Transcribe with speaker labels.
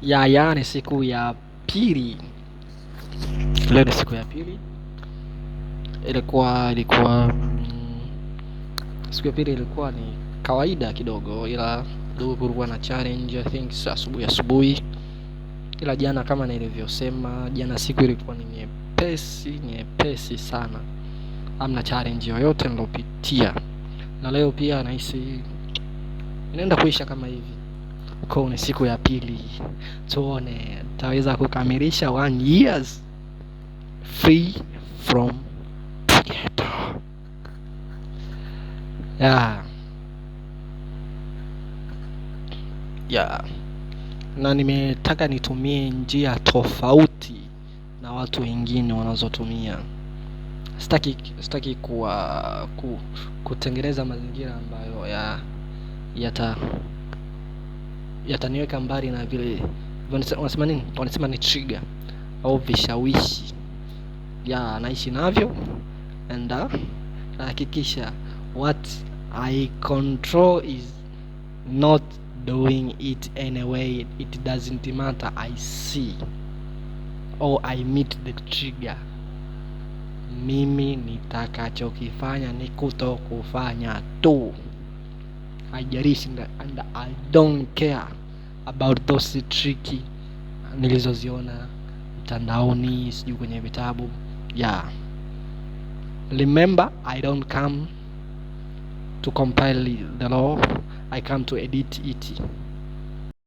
Speaker 1: Ya ni siku ya pili. Leo ni siku ya pili. Ilikuwa siku ya pili ilikuwa ni kawaida kidogo, ila kidogo kulikuwa na challenge, I think asubuhi asubuhi. Ila jana kama nilivyosema, jana siku ilikuwa ni nyepesi, nyepesi sana. Hamna challenge yoyote nilopitia. Na leo pia nahisi inaenda kuisha kama hivi. Kwa ni siku ya pili, tuone taweza kukamilisha one years free from ghetto. Yeah. Yeah. Na nimetaka nitumie njia tofauti na watu wengine wanazotumia. Sitaki kutengeneza mazingira ambayo yataniweka mbali na vile wanasema nini? Wanasema ni trigger au vishawishi. Ya naishi navyo and nahakikisha what I control is not doing it anyway. It doesn't matter, I see or I meet the trigger. Mimi nitakachokifanya ni kutokufanya tu. Haijalishi, and I don't care about those tricky nilizoziona mtandaoni, sijui kwenye vitabu. Yeah. Remember, I don't come to compile the law, I come to edit it.